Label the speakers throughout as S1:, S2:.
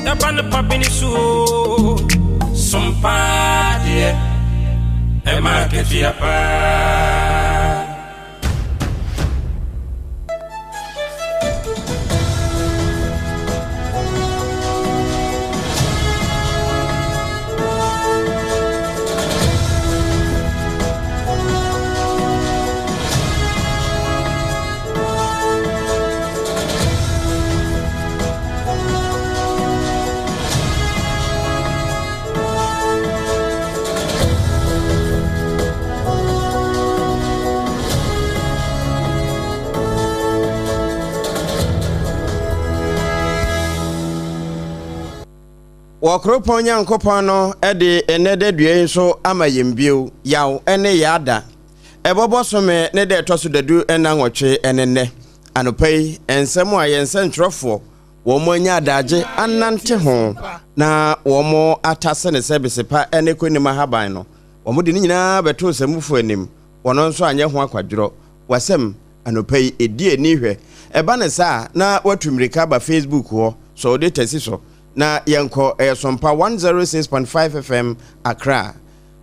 S1: Yɛba no pa bi ne so o, som paa deɛ, ɛma akatua paa.
S2: Wɔ Kuropɔn Nyankopɔn no de nnɛ da dua yi nso ama yɛn bio, yaw ne yaada. Ɛbɔ bɔsome ne da ɛtɔ so dadu nna nwɔtwe ne nnɛ. Anɔpa yi, nsɛm a yɛn nsɛntwerɛfoɔ wɔn anya adagye anante ho na wɔn atase ne sɛ besepa ne kɔnim ahaban no, wɔn de ne nyinaa bɛtoo sɛmufo anim, wɔn nso anyɛ ho akwadworɔ. W'asɛm, anɔpa yi, ɛdi ani hwɛ. Ɛba no saa a, na watu mmirika aba Facebook hɔ, sɔ wo data si so na yɛnkɔ. Ɛyɛ Sompa 106.5 FM, Accra.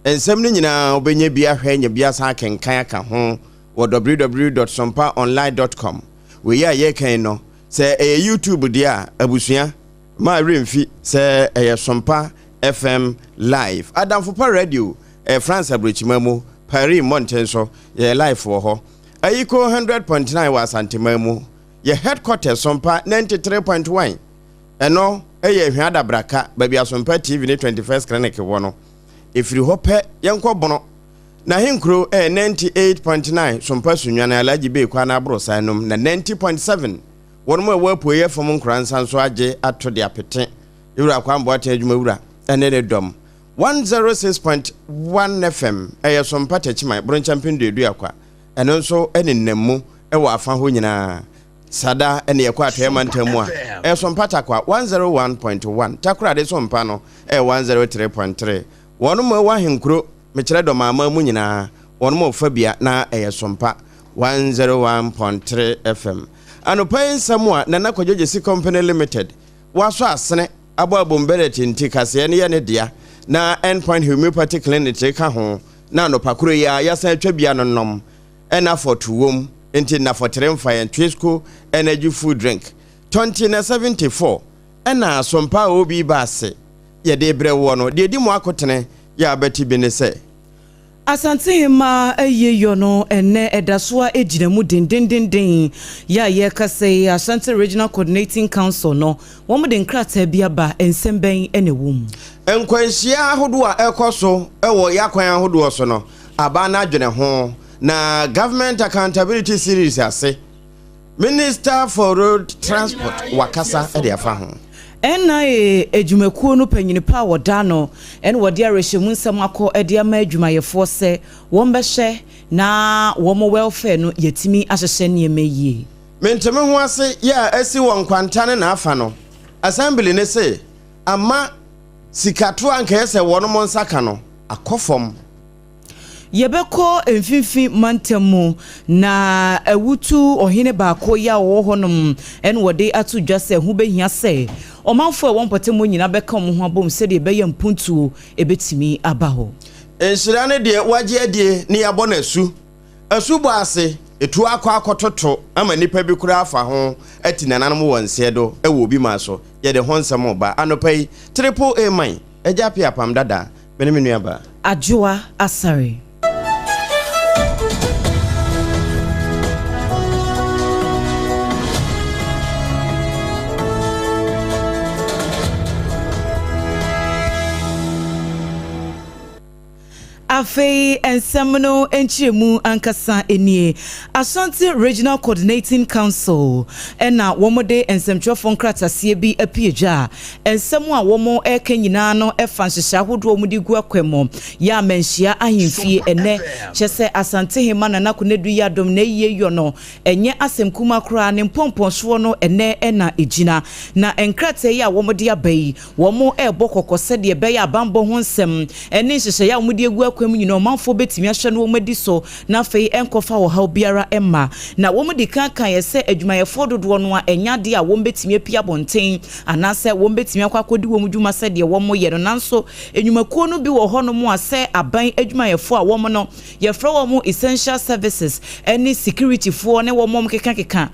S2: Nsɛm no nyinaa wobɛnya bi ahwɛ anya bi asan akenkan aka ho wɔ www.sompaonline.com. Wei a yɛreka yi no, sɛ ɛyɛ YouTube deɛ a, abusua, mma werɛ mfi sɛ ɛyɛ Sompa FM Live. Adamfo Pa Radio, ɛyɛ France aburokyima mu, Paris mmɔnten so, yɛyɛ live wɔ hɔ. Ayiko 100.9 wɔ Asanteman mu. Yɛ headquarters Sompa 93.1. Ɛno yɛ Ahwia Adabraka, baabi a Sompa TV ne 21st Clinic wɔ no. Ɛfiri hɔ pɛ, yɛnkɔ Bono. N'ahenkuro yɛ 98.9 Sompa Sunyani, Alhaji Bey kwan aborosan nom, na 90.7 wɔnom a ɛwɔ apueeɛ fam Nkoransa nso agye ato de apete Yɛwura Kwame Boateng adwumawura ne ne dɔm. 106.1 FM ɛyɛ Sompa Takyiman, Bronkyɛmpen Duaduakwa. Ɛno nso nenam mu wɔ afa hɔ nyinaa. Sada ne yɛkɔ Atɔeɛ mantam mu a, ɛyɛ Sompa Tarkwa 101.1, Takoradi Sompa no ɛyɛ 103.3. Wɔnom a ɛwɔ Ahenkuro, mekyerɛ Dɔmaaman mu nyinaa, wɔnom a wɔfa bia na ɛyɛ Sompa 101.3 FM. Anɔpa yi nsɛm a Nana Kwadwo Gyesi Company Limited wasɔ asene abɔ abom Bennett nti kaseɛ no yɛ ne dea na Endpoint Homeopathy Clinic ka ho na anɔpa koro yi ara yɛasan atwa bi anonom ɛna fɔto wom nti nna fɔtere mfa yɛn Twisco Energy Food Drink tɔnte na 74 ɛna asompa a obi ba ase yɛde brɛ woɔ no deɛ ɛdi mu akotene yɛ abati bi ne sɛ.
S3: Asantehemaa ayie yɔ no ɛnnɛ ɛda so ara gyina mu dendendenden. Yɛ a yɛrekasa yi, Ashanti Regional Coordinating Council no, wɔde nkrataa bi aba, nsɛm bɛn na ɛwɔ mu?
S2: Nkwanhyia ahodoɔ a ɛrekɔ so wɔ y'akwan ahodoɔ so no, aban no adwene ho, na Government Accountability Series ase, Minister for Road Transport wakasa de afa ho.
S3: NIA adwumakuo no panyini pa a wɔda ano na wɔde awerɛhyɛmu nsɛm akɔ de ama adwumayɛfoɔ sɛ wɔmmɛhwɛ na wɔn welfare no yɛatumi ahyehyɛ nneɛma yie.
S2: Mente-me-ho-ase yɛ a asi wɔ Nkwanta ne n'afa no, Assembly no se ama sikatoɔ a anka ɛyɛ sɛ wɔnom nsa ka no akɔ fam.
S3: Yɛbɛkɔ Mfimfini Mantam mu, na awutu ɔhene baako yi a ɔwɔ hɔnom na wɔde ato dwa sɛ ɛho bɛhia sɛ ɔmanfoɔ a ɛwɔ mpɔtam hɔ nyinaa bɛka wɔn ho abom sɛdeɛ ɛbɛyɛ a mpuntuo bɛtumi aba hɔ.
S2: Nhyira ne deɛ wagye adie ne yɛabɔ no asu. Asubɔ ase, etuo akɔ akɔtoto ama nnipa bi koraa afa ho ati nananom wɔ nseɛ do wɔ obi man so. Yɛde ho nsɛm reba anɔpa yi. Triple A man, Agya Appiah Apam Dada, me ne me nuabaa.
S3: Adwoa Asare. Afei nsɛm no nkyerɛmu ankasa nie, Ashanti Regional Coordinating Council na wɔde nsɛmtwerɛfoɔ nkrataseɛ bi apue dwa a nsɛm a wɔreka nyinaa no fa nhyehyɛe ahodoɔ a wɔde gu akwan mu yɛ a Manhyia Ahemfie ɛnnɛ kyerɛ sɛ Asantehema Nana Konadu Yiadom n'ayie yɔ no ɛnyɛ asɛm kumaa koraa ne mpɔmpɔnsoɔ no ɛnnɛ na ɛgyina na nkrataa yi a wɔde aba yi Wɔrebɔ kɔkɔ sɛdeɛ ɛbɛyɛ a bammɔ ho nsɛm ne nhyehyɛeɛ a wɔde agu akwan mu akwan mu nyinaa ɔmanfoɔ bɛtumi ahyɛ no wɔn adi so na afei ɛnkɔfa ɔhaw biara mma. Na wɔn di kan kaeɛ sɛ adwumayɛfoɔ dodoɔ no a ɛnyɛ adeɛ a wɔn bɛtumi apue abɔnten anaasɛ wɔn bɛtumi akɔ akɔdi wɔn dwuma sɛdeɛ wɔn yɛ no. Nanso nnwumakuo no bi wɔ hɔnom a sɛ aban adwumayɛfoɔ a wɔn no yɛfrɛ wɔn essential services ne securityfoɔ ne wɔn kekakeka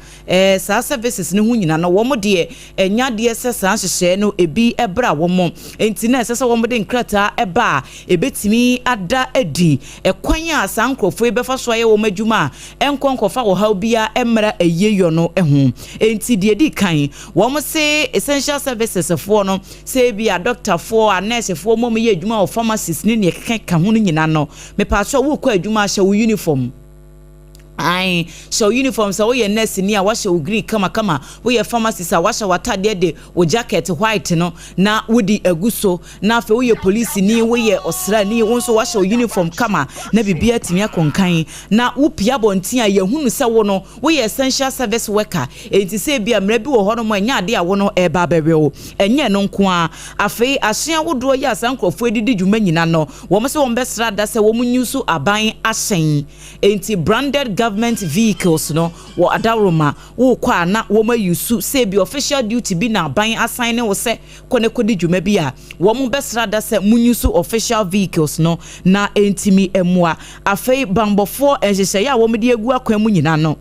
S3: saa services no ho nyina no, wɔn deɛ ɛnyɛ adeɛ sɛ saa nhyehyɛɛ no ebi ɛbra wɔn. Nti na ɛsɛ sɛ wɔn de nkrataa ɛba a ebetumi ada adi ɛkwan a saa nkurɔfoɔ yi bɛfa so ayɛ wɔn adwuma a ɛnkɔ nkɔfa ɔhaw biara ɛmmra ɛyie yɔ no ho. Nti deɛ di kan, wɔn se essential services foɔ no, sɛ ebi a doctorfoɔ a nursefoɔ mo yɛ adwuma wɔ pharmacies ne neɛ keka ho no nyinaa no, mepaakyɛw, wokɔ adwuma, ahyɛ wo uniform. Ae, hyɛ wo uniform. Sɛ woyɛ nurse ni a, wahyɛ wo green kamakama. Woyɛ pharmacist a, wahyɛ w'atadeɛ de wo jacket white no na wodi agu so. Na afei woyɛ police ni, woyɛ ɔsraani, wo nso wahyɛ wo uniform kama na biribiara atumi akɔnkan. Na wopia abɔnten a, yɛhunu sɛ wo no woyɛ essential service worker. Enti sɛ ebi a mmerɛ bi wɔ hɔnom a ɛnyɛ adeɛ a wo no ɛreba abɛwe wo. Ɛnyɛ no nko ara, afei ahyɛn ahodoɔ yi a saa nkurɔfoɔ didi dwuma nyina no, wɔn sɛ wɔn bɛsra da sɛ wɔn nyi so aban ahyɛn. Enti branded government vehicles no wɔ adaworoma wokɔ a na wɔn ayi so sɛ ebi official duty bi na aban asan ne wo sɛ kɔ ne kɔdi dwuma bi a, wɔn bɛsra da sɛ munyi so official vehicles no na ntumi mmoa. Afei bambɔfoɔ nhyehyɛeɛ a wɔn de agu akwan mu nyinaa no,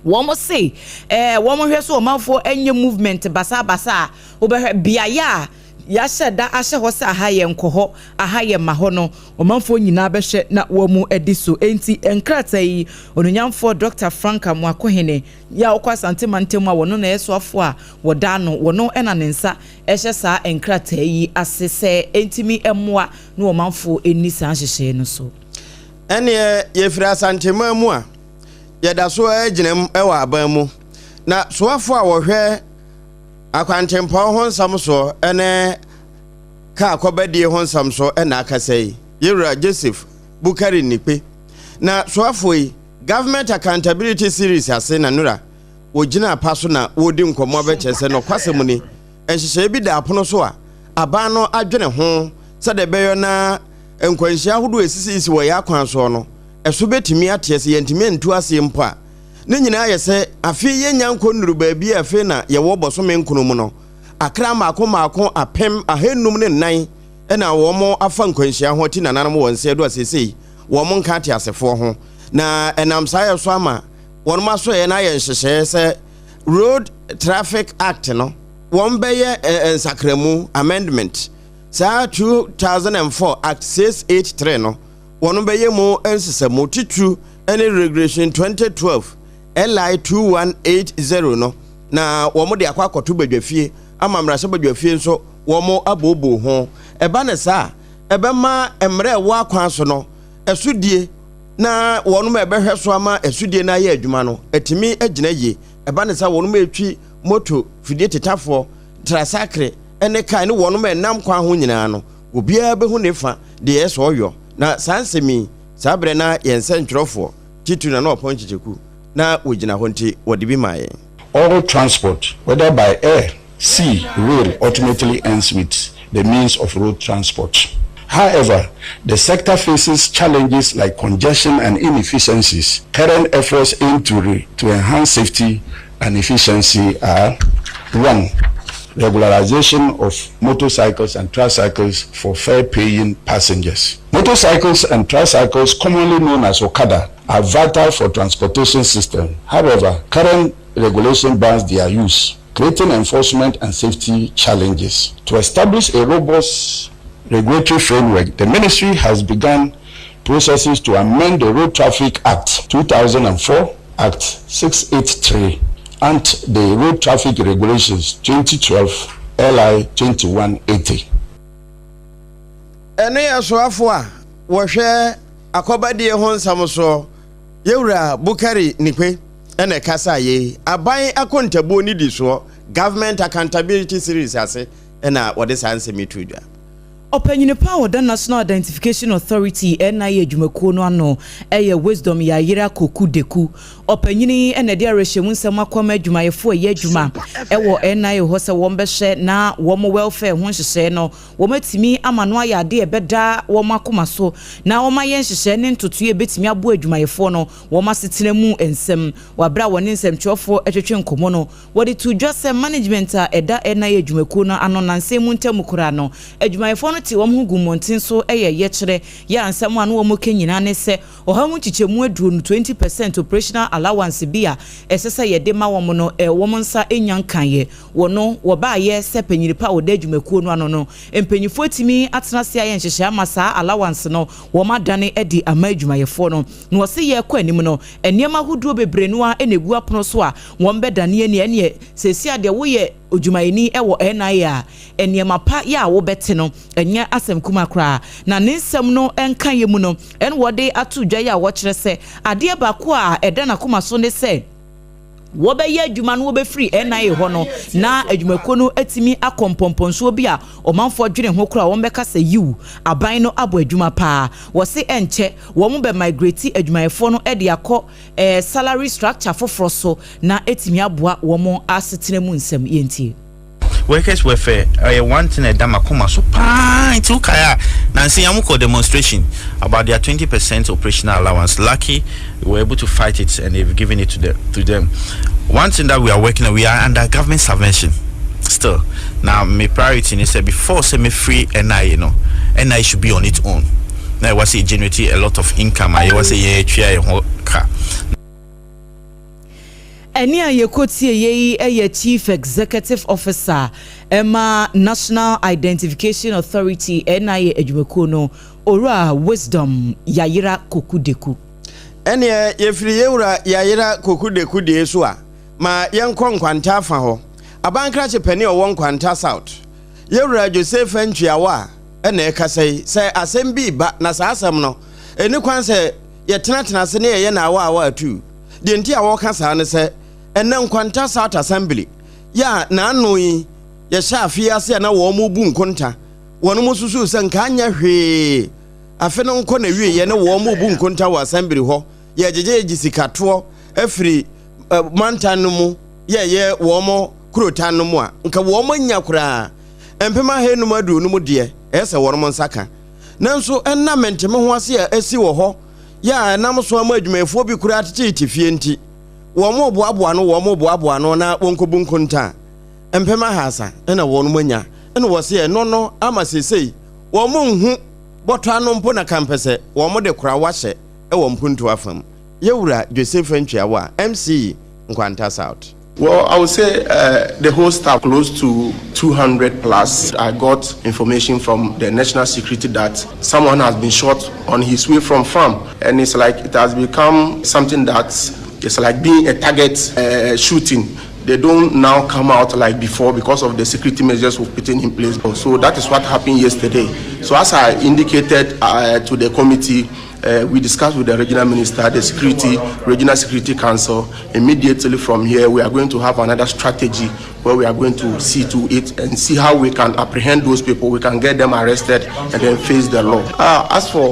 S3: wɔn se wɔn hwɛ so ɔmanfoɔ nyɛ movement basabasa a wɔbɛhwɛ beaeɛ a yɛahyɛ da ahyɛ hɔ sɛ aha yɛ nkɔ hɔ, aha yɛ ma hɔ no, ɔmanfoɔ nyinaa bɛhwɛ na wɔn mu adi so. Enti nkrataa yi, onunyamfoɔ Dr Frank Amoakohene yɛ a ɔkɔ Asante mantam a wɔno na ɛyɛ soafoɔ a wɔda no, wɔno ɛna ne nsa ɛhyɛ saa nkrataa yi ase sɛ ntumi mmoa na ɔmanfoɔ ani saa nhyehyɛeɛ no so.
S2: Ɛneɛ yɛfiri Asanteman mu a, yɛda so gyina mu wɔ aban mu, na soafoɔ a wɔhwɛ akwantempɔn ho nsɛm soɔ ne kaa kɔbadie ho nsɛm so ɛna akasa yi, yɛwura Joseph Bukari Nikpe. Na soafoɔ yi, Government Accountability Series ase na nora wɔgyina pa so na wɔredi nkɔmmɔ bɛkyerɛ sɛ nɔkwasɛm ni, nhyehyɛeɛ bi da apono so a aban no adwene ho sɛdeɛ ɛbɛyɛ na nkwanhyia ahodoɔ a ɛsisisi wɔ yɛ akwan soɔ no ɛso bɛtumi ateɛ, sɛ yɛntumi ntu aseɛ mpo a. Ne nyinaa yɛ sɛ afei yɛnya nkɔ nnuru baabi a afei na yɛwɔ bɔsome 9 mu no, akra mmaako mmaako 1504 ɛna wɔn afa nkwanhyia ho ati nananom wɔn nsa do a seesei wɔn nka ate asefoɔ ho. Na ɛnam saa yɛ so ama wɔn asoɛyɛ no ayɛ nhyehyɛeɛ sɛ Road Traffic Act no wɔn bɛyɛ nsakramu, amendment. Saa 2004 Act 683 no, wɔn bɛyɛ mu nsesamu titiriw ne Regulation 2012 LI 2180 no, na wɔn de akɔ akɔto badwafie ama mmarahyɛ badwafie nso wɔn abooboo ho. Ɛba ne saa, ɛbɛma mmerɛ ɛwɔ akwan so no ɛsodie na wɔn a ɛbɛhwɛ so ama ɛsodie no ayɛ adwuma no atumi agyina yie. Ɛba ne saa, wɔn a ɛtwi moto, fidie tetafoɔ, trasakre ne kaa ne wɔn a ɛnam kwan ho nyinaa no, obiara bɛhu ne fa deɛ ɛsɛ ɔyɔ. Na saa nsɛm yi, saa berɛ na yɛn nsɛntwerɛfoɔ titiri na na ɔpɔn Kyekyeku na wɔgyina hɔ, nti wɔde bi maa yɛn.
S4: All transport, whether by air, sea, rail, ultimately ends with the means of road transport. However, the sector faces challenges like congestion and inefficiencies. Current efforts aim to enhance safety and efficiency are: 1. Regularization of motorcycles and tricycles for fare-paying passengers. Motorcycles and tricycles, commonly known as Okada, are vital for transportation system. However, current regulation bans their use, creating enforcement and safety challenges. To establish a robust regulatory framework, the ministry has begun processes to amend the Road Traffic Act 2004, Act 683, and the Road Traffic Regulations 2012 LI 2180.
S2: Ɛno yɛ soafo a wɔhwɛ akɔbadie ho nsɛm soɔ, yɛwura Bukari Nikpe, ɛna ɛkasa yei aban akontabuo ne di soɔ, Government Accountability Series ase, ɛna wɔde saa nsɛm yi to dwa.
S3: Ɔpanyini pa a ɔda National Identification Authority, NIA, adwumakuo no ano yɛ Wisdom Yayera Koku Deku. Ɔpanyini yi na ɛde awerɛhyɛmu nsɛm akɔma adwumayɛfoɔ a ɛyɛ adwuma wɔ NIA hɔ sɛ wɔbɛhwɛ na wɔn welfare ho nhyehyɛe no wɔatumi ama no ayɛ adeɛ a ɛbɛda wɔn akoma so na wɔayɛ nhyehyɛe ne ntotoeɛ a ɛbɛtumi aboa adwumayɛfoɔ no wɔn asetena mu nsɛm. Wɔ berɛ a wɔne nsɛmtwerɛfoɔ retwetwe nkɔmmɔ no, Wɔde too dwa sɛ management a ɛda NIA adwumakuo no ano nnansa yi mu ntam koraa no, adwumayɛfoɔ no tee wɔn ho guu mmɔnten so yɛ yɛkyerɛ yɛ a nsɛm a na wɔka nyinaa ne sɛ ɔha mu nkyekyɛmu aduonu, 20 percent, operational allowance bi a ɛsɛ sɛ yɛde ma wɔn no wɔn nsa nnya nkaeɛ. Wɔ no wɔbaeɛ sɛ panyini pa a ɔda adwumakuo no ano no, mpanyinfoɔ atumi atena ase ayɛ nhyehyɛe ama saa allowance no wɔn adane de ama adwumayɛfoɔ no. Na wɔse yɛrekɔ anim no, nneɛma ahodoɔ bebree no ara na ɛgu apono so a wɔbɛdane ani. Ɛneɛ seesei a deɛ woyɛ odwumayɛni wɔ NIA a, nneɛma pa yɛ a wobɛte no, ɛnyɛ asɛm kuma koraa. Na ne nsɛm no nkaeɛ mu no, ɛna wɔde ato dwa yi a wɔkyerɛ sɛ adeɛ baako a ɛda n'akoma so ne sɛ, wɔbɛyɛ adwuma no wɔbɛfiri NIA hɔ no na adwumakuo no atumi akɔ mpɔmpɔnsoɔ bi a ɔmanfoɔ dwene ho koraa wɔn bɛka sɛ yiw, aban no abɔ adwuma paa. Wɔse ɛnkyɛ wɔn bɛ migrate adwumayɛfoɔ no de akɔ salary structure foforɔ so na ɛtumi aboa wɔn asetena mu nsɛm. Yɛntie.
S5: Workers welfare ɛyɛ one thing ɛda makoma so paa. Nti wokae a, nansi yɛn kɔ demonstration about their 20% operational allowance. Lucky we were able to fight it and they've given it to them. One thing that we are working on, we are under government subvention still. Now my priority is sɛ before sɛ mefiri NIA no, NIA should be on its own na ɛwɔ sɛ generate a lot of income a yɛwɔ sɛ yɛtua yɛn ho ka.
S3: Ɛne a yɛkɔtie yei yɛ Chief Executive Officer ɛma National Identification Authority, NIA adwumakuo no, Owura Wisdom Yayera Kokudeku.
S2: Ɛneɛ yɛfiri yɛwura Yayera Kokudeku deɛ so a, ma yɛnkɔ Nkwanta afa hɔ. Abankrakye pani a ɔwɔ Nkwanta South, yɛwura Joseph Ntwiawa a ɛna ɛkasa yi sɛ asɛm bi ba na saa asɛm no ɛni kwan sɛ yɛtenatena ase ne yɛyɛ na awa awa atu. Deɛ nti a wɔka saa ne sɛ ɛnɛ Nkwanta South Assembly yɛ a n'ano yi yɛhyɛ afe ase a na wɔn mu bu nkonta, wɔn mu susu sɛ nka anyɛ hwee afe no nkɔ na wieɛ ne wɔn mu bu nkonta wɔ assembly hɔ, yɛgyegye sikatoɔ afiri mantan no mu, yɛyɛ wɔn kurotan no mu a nka wɔn anya koraa 550 deɛ ɛyɛ sɛ wɔn nsa ka. Nanso ɛnam nteme ho ase a asi wɔ hɔ yɛ a ɛnam so ama adwumayɛfoɔ bi koraa tetete fie nti, wɔn mo boaboa no, wɔn mo boaboa no na wɔnkɔbu nkonta a 300 ɛna wɔn mo anya. Ɛna wɔsi ɛno no ama seesei wɔn mo nhu bɔtɔ ano mpo na kampɛ sɛ wɔn mo de kora wahyɛ ɛwɔ mpuntu afam. Yɛwura Joseph Ntwiawa, MC Nkwanta South.
S6: Well, I would say the whole staff, close to 200 plus. I got information from the national security that someone has been shot on his way from farm. And it's like it has become something that it's like being a target shooting. They don't now come out like before because of the security measures we've put in place. So that is what happened yesterday. So as I indicated to the committee, we discussed with the regional minister, the security, regional security council. Immediately from here, we are going to have another strategy where we are going to see to it and see how we can apprehend those people. We can get them arrested and then face the law. As for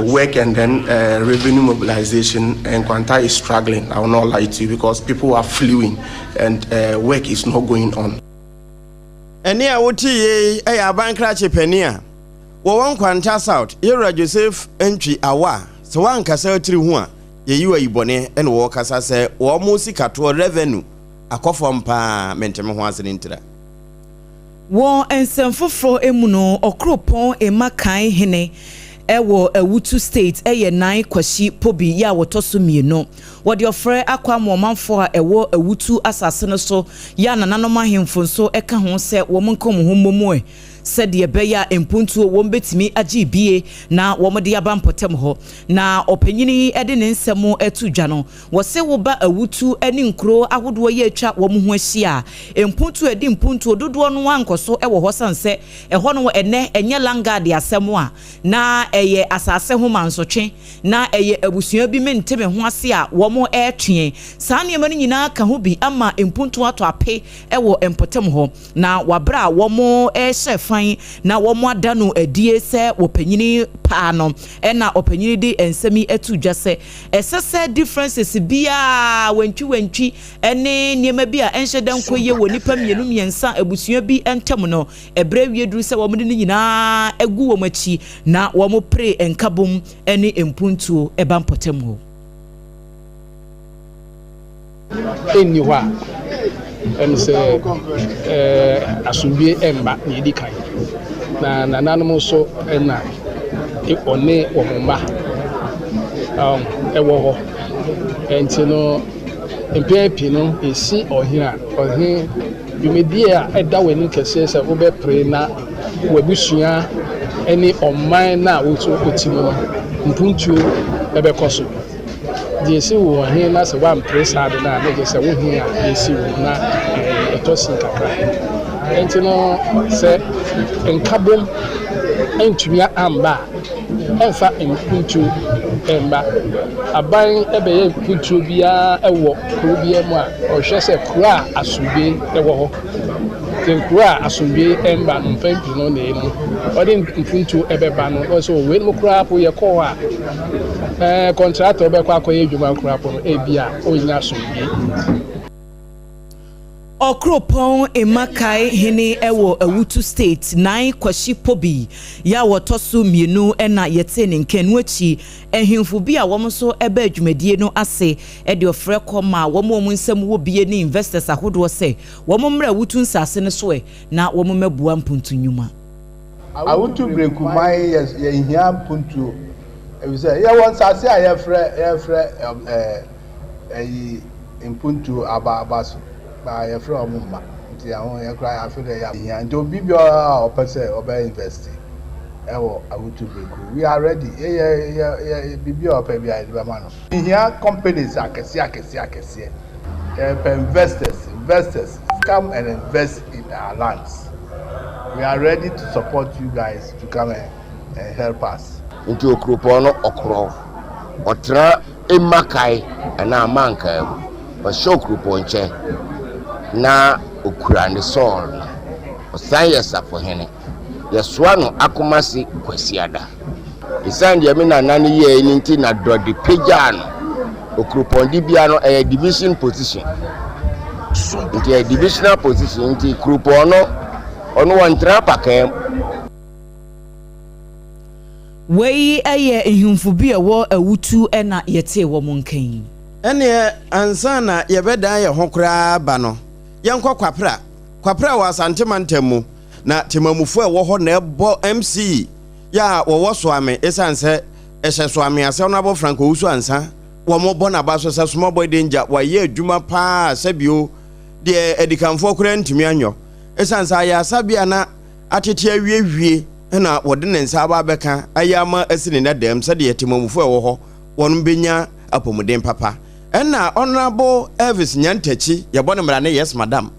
S6: work and then revenue mobilization, Nkwanta is struggling. I will not lie to you because people are fleeing and work is not going on.
S2: Ɛne a wote yei ɛyɛ abankrakye pani a wɔwɔ Nkwanta South, yɛwura Joseph Ntwi Awa a sɛ woankasa tiri ho a yɛyi wa yi bɔne. Ɛne wɔkasa sɛ wɔn mo sikatoɔ, revenue, akɔ fam paa, menteme ho ase ne ntira.
S3: Wɔ nsɛm foforɔ mu no, Ɔkoropɔn Emma kan hene ɛwɔ Awutu State ɛyɛ Nan Kwasi Pobi yɛ a wɔtɔ so mmienu. Wɔde ɔfrɛ akɔ ama ɔmanfoɔ a ɛwɔ Awutu asase no so yɛ a nananom ahemfo nso ɛka ho sɛ wɔn nka wɔn ho mmɔ mu ɛ sɛdeɛ ɛbɛyɛ a mpuntuo wɔn bɛtumi agye bie na wɔn de aba mpɔtam hɔ. Na ɔpanyin yi de ne nsɛm to dwa no, wɔsɛ woba Awutu ne nkuro ahodoɔ yi atwa wɔn ho ahyia a, mpuntuo adi mpuntuo dodoɔ no ankɔ so wɔ hɔ san sɛ ɛhɔ no ɛnɛ ɛnyɛ landguard asɛm a na ɛyɛ. ɛyɛ asase ho mansotwe, na ɛyɛ abusua bi mente me ho ase a wɔn retwe. Saa nneɛma no nyinaa ka ho bi ama mpuntuo atɔ ape wɔ mpɔtam hɔ. Na wɔ berɛ a wɔrehyɛ fan na wɔada no adie sɛ wɔpanyini paa no, ɛna ɔpanyini de nsɛm yi ato dwa sɛ ɛsɛ sɛ differences biara, wantwiwantwi ne nneɛma bi a ɛnhyɛ da nkɔ yie wɔ nnipa mmienu mmiɛnsa abusua bi ntam no, ɛberɛ awie duru sɛ wɔde ne nyinaa gu wɔn akyi na wɔpere nkabom ne mpuntuo ba mpɔtam hɔ.
S7: Ɛnni hɔ a, ɛne sɛ asomdwoeɛ mma nea ɛdi kan. Na nananom nso na wɔne wɔn mma wɔ hɔ. Nti no, mpɛn pii no, ɛsi ɔhene a, ɔhene dwumadie a ɛda w'anim kɛseɛ sɛ wobɛpere na w'abusua ne ɔman no a wote mu no, mpuntuo bɛkɔ so. Deɛ ɛsi wo he na sɛ woampere saa ade no a, na kyerɛ sɛ wo he a ɛsi wo na ɛtɔ sin kakra. Nti no sɛ nkabom antumi amba a, ɛmfa mpuntuo mma. Aban bɛyɛ mpuntuo biara wɔ kuro biara mu a, ɔhwɛ sɛ kuro a asomdwoe wɔ hɔ. Nti nkuro a asomdwoe mma no, mpɛn pii no na no ɔde mpuntuo bɛba no, ɔsɛ weinom koraa po yɛkɔ hɔ a, Ɛɛ, kɔntrata a ɔbɛkɔ akɔyɛ adwuma koraa po no, ebia ɔrennya asomdwoe.
S3: Ɔkoropɔn Mmakai hene wɔ Awutu State, Nai Kwasi Pobi yɛ a wɔtɔ so mmienu na yɛtee ne nka. Ɛno akyi, ahemfo bi a wɔn nso baa dwumadie no ase de ɔfrɛ kɔ maa wɔn a wɔn nsam wɔ bie ne investors ahodoɔ sɛ wɔn mmra Awutu nsase no so ɛ na wɔn mmɛboa mpuntu nnwuma.
S8: Awutu Brekuman yɛ yɛhia mpuntuo efisɛ yɛwɔ nsase a yɛfrɛ yɛfrɛ ɛɛ ɛyi mpuntuo aba aba so ba yɛfrɛ wɔn mma nti ɛho yɛ koraa yɛafe dɛ yɛhia nti obi biara a ɔpɛ sɛ ɔbɛ invest ɛwɔ Awutu Breku we are ready yɛ yɛ yɛ yɛ biribi a ɔpɛ biara yɛde bɛma no. Yɛhia companies akɛseɛ akɛseɛ akɛseɛ yɛpɛ investors investors come and invest in our lands. We are ready to support you guys to come and, and help us.
S9: Nti okuropɔn no ɔkorɔn, ɔtena mmakan anaa amankaa mu, ɔhyɛ okuropɔn kyɛ na okura ne sɔɔl no, ɔsan yɛ safohene. Yɛsoa no Akomase Kwasiada. Esiane deɛ me nana no yɛe no nti na Dɔde pagyaa no. Okuropɔn dibea no ɛyɛ division position. Nti ɛyɛ divisional position nti kuropɔn no ɔno wɔntena apakaa mu.
S3: Wei yɛ nhemfo bi a ɛwɔ Awutu na yɛtee wɔn nka yi.
S2: Ɛnneɛ ansa na yɛbɛdan yɛn ho koraa aba no, yɛnkɔ Kwapra. Kwapra wɔ Asante mantam mu, na temamufoɔ a ɛwɔ hɔ na ɛbɔ MC yɛ a wɔwɔ Soame ɛsiane sɛ ɛhyɛ Soame ase Honourable Frank Owusu Ansah wɔn bɔ n'aba so sɛ Small Boy Danger wayɛ adwuma paa sɛbio deɛ adikanfoɔ koraa ntumi anyɔ ɛsiane sɛ ayɛ asa bi a na atete awiewie na wɔde ne nsa aba abɛka ayɛ ama asi ne dadaam sɛdeɛ temamufoɔ a ɛwɔ hɔ wɔn bɛnya apɔmuden papa. Ɛna Honourable Elvis Nyantakyi yɛbɔ no mmara ne Yes Madam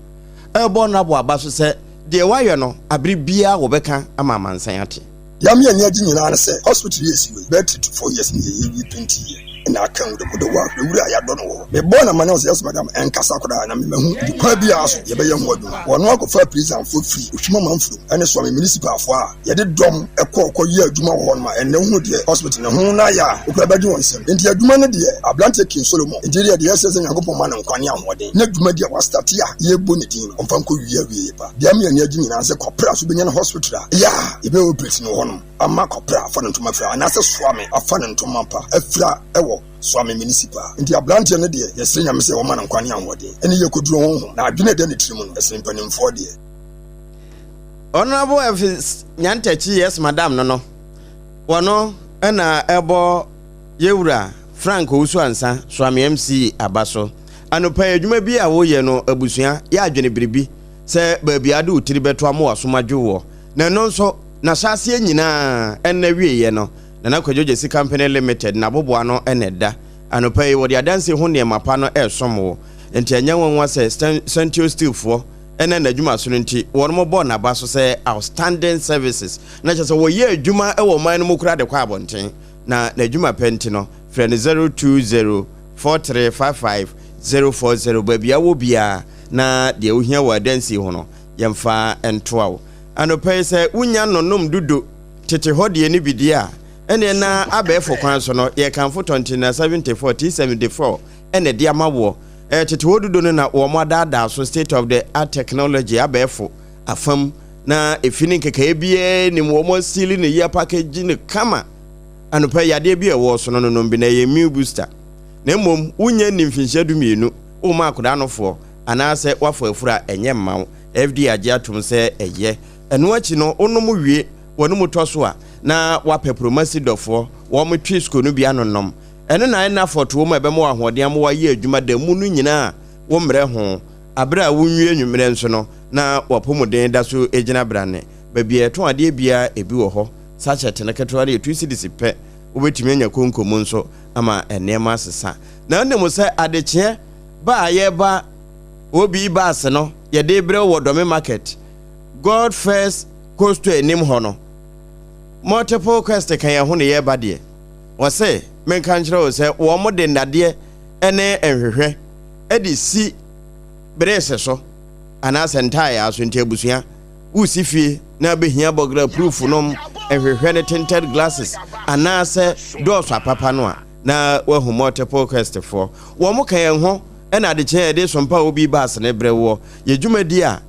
S2: ɛrebɔ Honourable aba so sɛ deɛ wayɛ no abere biara wɔbɛka ama amansan ate.
S10: Deɛ ama yɛn ani agye nyinaa ne sɛ hospital yi a ɛsi hɔ yi, bɛyɛ 3 to 4 years ni yɛwie painti yɛ na aka nwura mu de wɔ ahwɛ wura a yɛadɔ no wɔ hɔ. Mebɔɔ no amanneɛ ɔsɛ yes madam, ɛnkasa koraa na me mahu nti kwan biara so yɛbɛyɛ ho adwuma. Wɔno akɔfaa prisonfoɔ firi Ohwim Amanfurom ne Suame municipalfoɔ a yɛde dɔm kɔɔ kɔ yɛɛ adwuma wɔ hɔnom a ɛnnɛ wohunu deɛ hospital no ho no ayɛ a wokura bɛgye wɔn nsam. Nti adwuma no deɛ abranteɛ King Solomon nti deɛ deɛ yɛsrɛ sɛ Nyankopɔn ma no nkwa ne ahoɔden na dwumadi a wastate a yɛrebɔ ne din no ɔmfa nkɔ wie awieɛ pa. Deɛ ama yɛn ani agye nyinaa ne sɛ Kɔpra so bɛnya no hospital a ɛyɛ a yɛbɛyɛ operate no wɔ hɔnom ama Kɔpra afa ne ntoma afira anaasɛ Soame afa ne ntoma pa afira wɔ Soame Municipal. Nti abranteɛ no deɛ yɛsrɛ Nyame sɛ ɔma no nkwa ne ahoɔden ɛne yɛkɔduru honhom na adwene a ɛda ne tirim no ɛsene mpanimfoɔ deɛ.
S2: Honourable Elvis Nyantakyi yes madam no no wɔno na ɛbɔ yɛwura Frank Owusu Ansah Soame MC aba so anopa yi adwuma bi a woyɛ no abusua yɛ adwene biribi sɛ baabi a wode wo tiri bɛto ama w'asom adwo woɔ na ɛno nso n'ahyɛaseɛ nyinaa ɛnna wieɛ no Nana Kwadwo Gyasi Company Limited n'aboboa no na ɛda anopa yi wɔde adansie ho nneɛma pa no ɛresom wo nti ɛnyɛ nwanwa sɛ Sentio Steel foɔ. Ɛna n'adwuma so no nti wɔn bɔɔ n'aba so sɛ outstanding services na kyerɛ sɛ wɔyɛ adwuma wɔ ɔman no mu koraa de kɔ abɔnten na n'adwuma pɛ nti no frɛ no 020 4355 040 baabi a wɔ biara na deɛ wohia wɔ adansi ho no yɛmfa ntoa wo. Anɔpa yi sɛ wonya nonom dudo tete hɔ deɛ no bi deɛ a ɛneɛ na abɛɛfo kwan so no yɛkamfo tɔntina 74 T74 ɛna ɛde ama woɔ. Tete hɔ dudo no na wɔn adaadaa so state of the art technology abɛɛfo afam na efi ne nkekaeɛ biara nim wɔn asili ne yie apackage no kama. Anɔpa yi yadeɛ bi a ɛwɔ so no nonom bi na ɛyɛ immune booster. Na mmom wonya nni mfinhyia 12 woma akwadaa nofoɔ anaasɛ woafɔ afuru a ɛnyɛ mma wo. FDA agye atom sɛ ɛyɛ. Ɛno akyi no wonom wie wɔn mu tɔ so a na woapɛ promasi dɔfoɔ wɔn twe sukuu no bi anonom. Ɛno na ɛna fɔtoɔ mu a ɛbɛma wo ahoɔden ama woayɛ adwuma da mu no nyinaa a wommrɛ ho. Aberɛ a wonwie anwummerɛ nso no na w'apɔmuden da so gyina brane. Baabi a yɛtɔn adeɛ biara ebi wɔ hɔ. Sachet no ketewa no yɛ 2 cedis pɛ. Wobɛtumi anya konko mu nso ama nneɛma asesa. Na wonim sɛ adekyeɛ ba a yɛreba OB bus no yɛde rebrɛ wo wɔ Dome Market, God First Coastal anim hɔ no, Multiple Quest ka yɛn ho na yɛreba deɛ. Wɔse menka nkyerɛ wo sɛ wɔn de nnadeɛ ne nhwehwɛ de si berese so anaasɛ ntaayaa so nti abusua woresi fie na abɛhia bɔgla proof nom nhwehwɛ ne tinted glasses anaasɛ dɔɔso apapa no a na wahu Multiple Quest foɔ. Wɔn ka yɛn ho na adekyeɛ a yɛde sompa a obi ba asene brɛ woɔ. Yɛ dwumadi a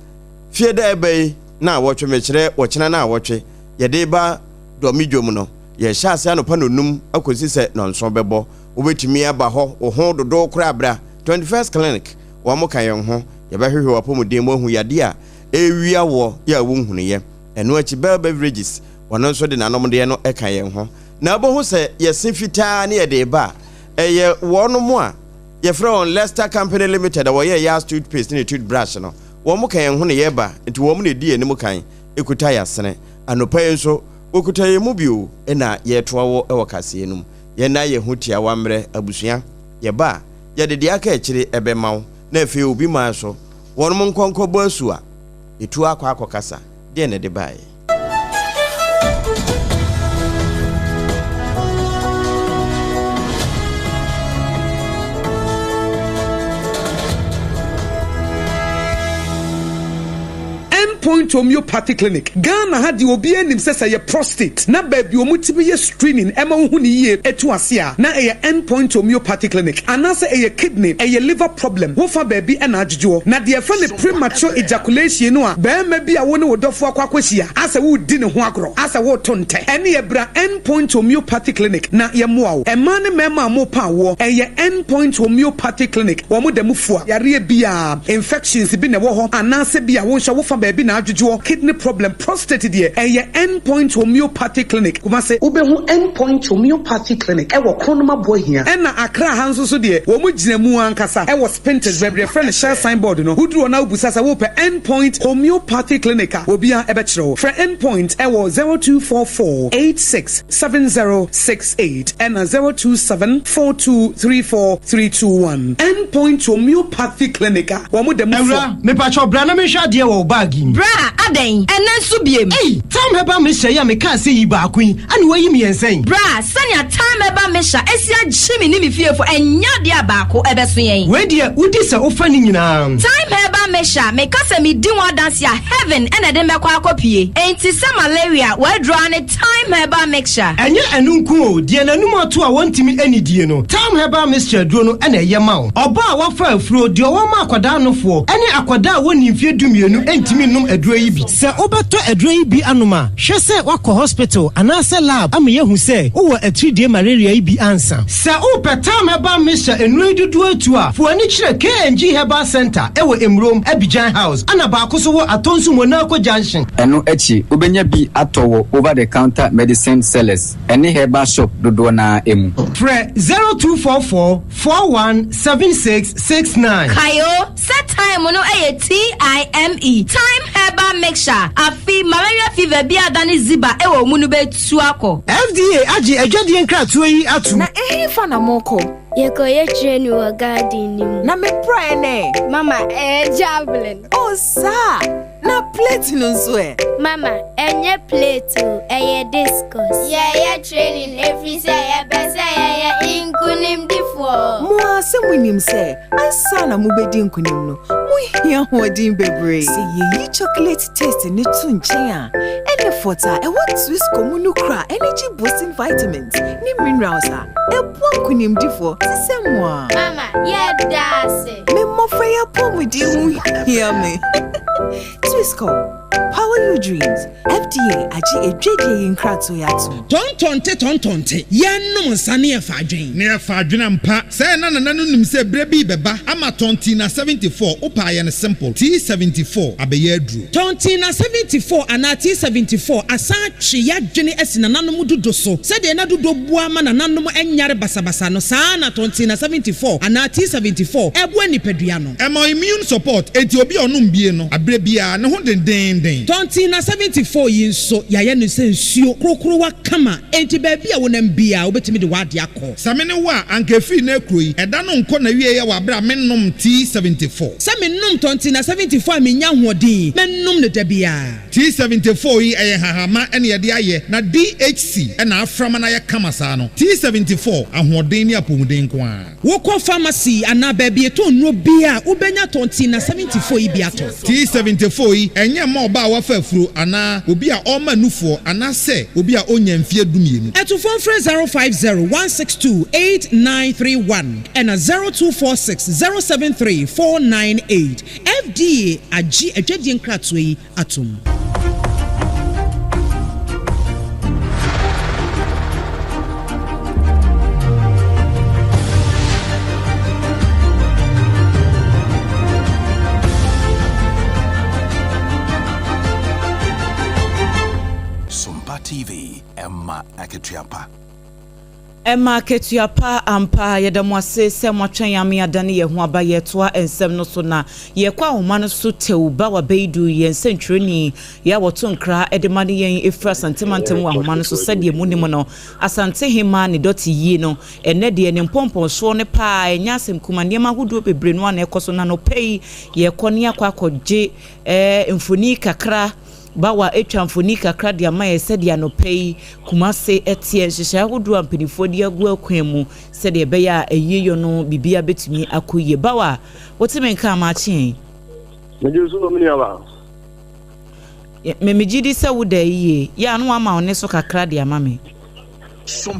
S2: fie da ɛba yi na awɔtwe mekyerɛ ɔkyena na awɔtwe yɛde ba Dɔme dwom no yɛhyɛ ase anɔpa nonum akɔsi sɛ nɔnson bɛbɔ. Wobɛtumi aba hɔ wo ho dodow koraa bra 21st Clinic wɔn ka yɛn ho yɛbɛhwehwɛ w'apɔmuden mu ahu yadeɛ a ɛrewia woɔ yɛ a wonhunuiɛ. Ɛno akyi Bell Beverages wɔno nso de n'anomdeɛ no ka yɛn ho. Na wobɛhu sɛ yɛse fitaa ne yɛde reba a ɛyɛ wɔnom a yɛfrɛ wɔn Lester Company Limited a wɔyɛ Yas toothpaste ne toothbrush no wɔn ka yɛn ho na yɛreba nti wɔn na ɛdi yɛn anim kan kuta yɛn asene. Anɔpa yi nso wɔkuta yɛn mu bio na yɛretoa wo wɔ kaseɛ no mu. Yɛn nan yɛ ho tiawa mmerɛ abusua. Yɛba a, yɛde deɛ aka akyire bɛma wo na afei obi man so wɔnom nkɔ nkɔbɔ asu a, yɛtu akɔ akɔkasa. Deɛn na ɛde baeɛ?
S11: End Point Homeopathy Clinic, Ghana ha deɛ obiara nim sɛ sɛ ɛyɛ prostate na baabi a wɔtumi yɛ screening ɛma wohu no yie ɛtu ase a na ɛyɛ End Point Homeopathy Clinic anaasɛ ɛyɛ kidney, ɛyɛ liver problem wofa baabi ɛna adwodwoɔ. Na deɛ yɛfrɛ no premature ejaculation no a barima bi a wo ne wo dɔfoɔ akɔ akɔhyia asɛ woredi ne ho agorɔ asɛ woreto ntɛ ɛneɛ bra End Point Homeopathy Clinic na yɛmmoa wo. Mmaa ne mmarima a morepa awoɔ ɛyɛ End Point Homeopathy Clinic wɔn da mu fua yareɛ biara. Infections bi na ɛwɔ hɔ anaasɛ bi a wo nso wofa baabi na adwodwoɔ, kidney problem, prostate deɛ ɛyɛ End Point Homeopathy Clinic, Kumasi. Wobɛhu End Point Homeopathy Clinic wɔ Kronum Aboahia. Ɛna Accra ha nso so deɛ wɔn gyina mu ankasa wɔ Spintex baabi yɛfrɛ no Shell sign board no, woduru hɔ na wobisa sɛ wopɛ End Point Homeopathy Clinic a obiara bɛkyerɛ wo. Frɛ End Point wɔ 0244 86 70 68 ɛna 027 4234 321. End Point Homeopathy Clinic a wɔn da mu fɔ.
S12: Awura, mepakyɛw bra na menhwɛ adeɛ wɔ wo bag yi mu.
S13: Bra, adɛn? Ɛnnɛ nso biem?
S12: Ei, Thyme Herbal Mixture yi a mekaa sɛ yi baako yi, ɛna woayi mmiɛnsa yi?
S13: Bra, sɛnea Thyme Herbal Mixture asi agye me ne me fiefo, ɛnyɛ adeɛ a baako ɛbɛso yɛn.
S12: Wei deɛ, wodi sɛ wofa ne nyinaa.
S13: Thyme Herbal Mixture, meka sɛ medi ho adanse a, heaven na ɛde me bɛkɔ akɔpue. Enti sɛ malaria, w'aduro ara ne Thyme Herbal Mixture.
S12: Ɛnyɛ ɛno nko o, deɛ n'anum ato a wɔntumi nnidie no, Thyme Herbal Mixture aduro no na ɛyɛ ma wo. Ɔbaa a wafa afuro, deɛ ɔwɔ ma akwadaa nofoɔ, ne akwadaa a wɔnnii mfeɛ dumienu ntumi nnom aduro yi bi. Sɛ wobɛtɔ aduro yi bi anom a, hwɛ sɛ woakɔ hospital anaasɛ lab ama yɛahu sɛ wowɔ atiridie malaria yi bi ansa. Sɛ wopɛ Thyme Herbal Mixture nnuro yi dodoɔ atu a, fa w'ani kyerɛ KNG Herbal Centre wɔ Emurom, Abidjan House, ɛna baako nso wɔ Atonsu Monaco Junction.
S14: Ɛno akyi, wobɛnya bi atɔ wɔ over-the-counter medicine sellers ne herbal shop dodoɔ no ara mu.
S12: Frɛ 0244 41 76 69.
S13: Kae o, sɛ thyme no yɛ TIME, Thyme Herbal Mixture, afe malaria fever bi a adane ziba wɔ wo mu no bɛtu akɔ.
S12: FDA agye adwadie nkratoɔ yi atom.
S15: Na ɛhefa na morekɔ? Yɛkɔyɛ training wɔ garden no mu.
S16: Na me praeɛ no ɛ?
S15: Mama, ɛyɛ javelin.
S16: Oh, saa! Na plate no nso ɛ?
S15: Mama, ɛnyɛ plate o, ɛyɛ discus. Yɛyɛ training ɛfiri sɛ yɛpɛ sɛ yɛyɛ nkonimdifoɔ.
S16: Mo ara sɛ monim sɛ ansa na mobɛdi nkonim no, mohia ahoɔden bebree. Sɛ yɛyi chocolate taste no to nkyɛn a, ɛne fɔt a ɛwɔ Twisco mu no kura energy boosting vitamins ne minerals a ɛboa nkonimdifoɔ te sɛ mo ara.
S15: Mama, yɛda ase.
S16: Me mmɔfra yi apɔmuden ho hia me. Twisco, power your dreams. FDA agye adwadie yi nkratoɔ yi atom.
S11: Tɔntɔnte tɔntɔnte, yɛnnom nsa ne yɛfa adwen.
S17: Ne yɛfa adwen ampa. Sɛɛ na Nana no nim sɛ berɛ bi rebɛba ama Tɔntina 74, wopɛ a yɛ no simple, T74 abɛyɛ aduro.
S11: Tɔntina 74 anaa T74 asan atwe y'adwene asi nananom dudo so. Sɛdeɛ na dudo boa ma nananom nyare basabasa no, saa ara na Tɔntina 74 anaa T74 boa nipadua no.
S17: Ɛma immune support, enti obi a ɔnom bie no, aberɛ biara, ne ho dendeenden.
S11: Tɔntina 74 yi nso, yɛayɛ no sɛ nsuo korokorowa kama, enti baabi a wonam biara, wobɛtumi de w'adeɛ akɔ.
S17: Sɛ me ne wo a, anka ɛfiri nnɛ rekuro yi, ɛda no nkɔ n'awieɛ wɔ aberɛ a mennom T74.
S11: Sɛ menom Tɔntina 74 a mennya ahoɔden, mɛnom no da biara.
S17: T74 yi ɛyɛ nhahamma na yɛde ayɛ na DHC na afra ma no ayɛ kama saa no. T74, ahoɔden ne apɔmuden nko ara.
S11: Wokɔ pharmacy anaa baabi yɛtɔn nnuro biara a, wobɛnya Tɔntina 74 yi bi atɔ.
S17: T74 yi, ɛnyɛ mma ɔbaa a wafa afuro anaa obi a ɔrema nufoɔ anaasɛ obi a ɔnnya mfeɛ dumienu.
S11: Atufoɔ mfrɛ 050 162 8931 ɛna 0246 073 498. FDA agye adwadie nkratoɔ yi atom.
S18: Sompa TV, ɛma akatua pa.
S3: Ɛma akatua pa ampa. Yɛda mo ase sɛ moatwɛn yɛn ama yɛadane yɛn ho aba. Yɛretoa nsɛm no so na yɛkɔ ahoma no so tɛw ba wabɛyidu yɛn nsɛntwerɛni yɛ a wɔto nkra de ma ne yɛn ɛfiri Asante mantam wɔ ahoma no so. Sɛdeɛ monim no, Asante Hemaa ne dɔte yie no, ɛnnɛ deɛ ne mpɔmpɔnsoɔ no paa ɛnyɛ asɛm kuma. Nneɛma ahodoɔ bebree no a na ɛkɔ so na anɔpa yi yɛkɔ ne akɔ akɔgye eh, mfoni kakra Bawa atwa mfoni kakra de ama yɛn sɛdeɛ anɔpa yi Kumase teɛ, nhyehyɛe ahodoɔ a mpanimfoɔ de agu akwan mu sɛdeɛ ɛbɛyɛ a ayieyɔ no biribiara bɛtumi akɔ yie. Bawa, wote me nka a maakye yɛn?
S19: Megye so me nuabaa.
S3: Me megye di sɛ woda yie. Yɛ a na wama wo ne so kakra de ama me.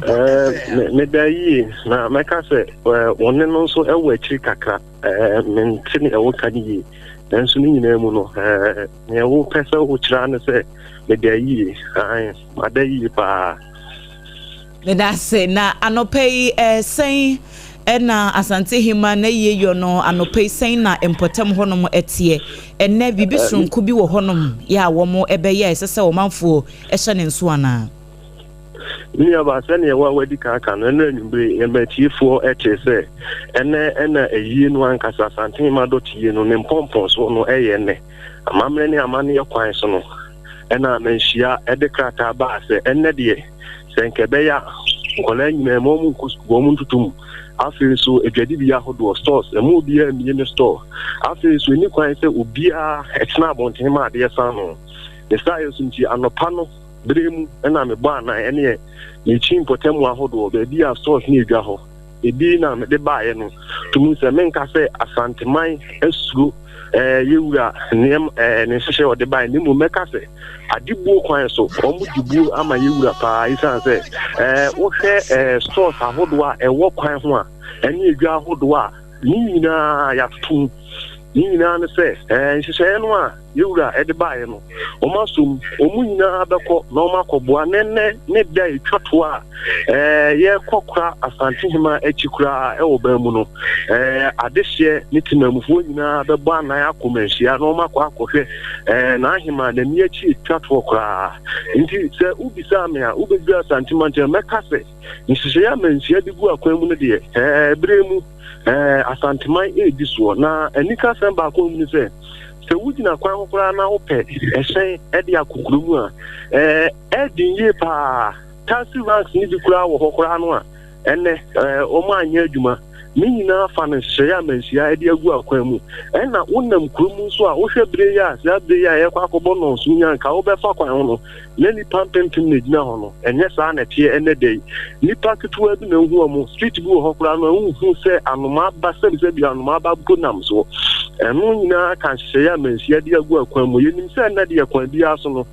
S19: Eh, meda yie na mɛka sɛ wo ne no nso wɔ akyiri kakra. Eh, mente nea woka no yie. Nanso ne nyinaa mu no, eh, nea wopɛ sɛ wokyerɛ ara ne sɛ meda yie. Ae, mada yie paa.
S3: Meda ase. Na anɔpa yi, eh, sɛn ɛna Asante Hema na yie yɔ no anɔpa yi, sɛn na mpɔtam hɔnom ɛteɛ? Ɛnɛ biribi soronko bi wɔ hɔnom yɛ a wɔn ɛbɛyɛ a ɛsɛ sɛ ɔmanfoɔ ɛhyɛ ne nso anaa?
S19: Me nuabaa, sɛdeɛ wo a woadi kan aka no, ɛno anwummere yɛma atiefoɔ tee sɛ ɛnɛ ɛna ayie no ankasa, Asantehema dɔteyie no, ne mpɔmpɔnsoɔ no ɛyɛ nnɛ. Amammerɛ ne amanneɛ kwan so no, ɛna manhyia de krataa baa sɛ ɛnnɛ deɛ, sɛ nka ɛbɛyɛ a, nkwadaa nyinaa ma wɔn nkɔ sukuu, wɔn ntoto mu. Afei nso, adwadibea ahodoɔ, stores, ɛma obiara mmie ne store. Afei nso, ɛnni kwan sɛ obiara tena abɔnten ma adeɛ sa no. Ne saa yɛ so nti, anɔpa no, Bere mu na mebɔ anan ɛneɛ mekyi mpɔtamu ahodoɔ baabi a stores ne edwa hɔ ebi na mede baeɛ no tumi sɛ menka sɛ Asanteman asuro ɛɛ yɛwura nneɛma ɛɛ ne nhyehyɛ ɔde baeɛ ne mmom mɛka sɛ adebuo kwan so wɔn de buo ama yɛwura paa esiane sɛ ɛɛ wohwɛ ɛɛ stores ahodoɔ a ɛwɔ kwan ho a ɛne edwa ahodoɔ a ne nyinaa yɛatoto mu ne nyinaa ne sɛ ɛɛ nhyehyɛeɛ no a yɛn Wura de baeɛ no, wɔn asom, wɔn nyinaa bɛkɔ na wɔn akɔboa ne nnɛ ne da a ɛtwa toɔ a ɛɛ yɛrekɔ kora Asantehema akyi koraa ɛwɔ ban mu no, ɛɛ adehyeɛ ne temamufoɔ nyinaa bɛbɔ anan akɔ manhyia na wɔn akɔ akɔhwɛ ɛɛ n'ahema n'ani akyi ɛtwa toɔ koraa. Nti sɛ wobisaa me a, wobɛduru Asantehema nti mɛka sɛ nhyehyɛeɛ a manhyia de gu akwan mu no deɛ ɛɛ berɛ mu ɛɛ Asanteman ɛredi soɔ. Na anikasɛm baako mu ne sɛ, Sɛ wugyina kwan ho koraa na wopɛ hyɛn de akɔ kuro mu a, ɛɛ den yie paa. Taxi ranks no bi koraa wɔ hɔ koraa no a, Ɛnnɛ, wɔn anyɛ adwuma. Ne nyinaa fa no nhyehyɛeɛ a manhyia de agu akwan mu. Ɛna wonam kurom nso a, wohwɛ bere yi a, saa bere yi a yɛrekɔ akɔbɔ nnɔnson yi a, nka wobɛfa kwan ho no, na nnipa mpempem na ɛgyina hɔ no. Ɛnyɛ saa na ɛteɛ ɛnnɛ da yi. Nnipa ketewa bi na wohu wɔn. Street bi wɔ hɔ koraa no a, wonhu sɛ anomaa ba, sɛbisɛbi anomaa ba mpo nam soɔ. Ɛno nyinaa ka nhyehyɛeɛ a manhyia de agu akwan mu. Yɛnim sɛ ɛnnɛ deɛ kwan biara so no,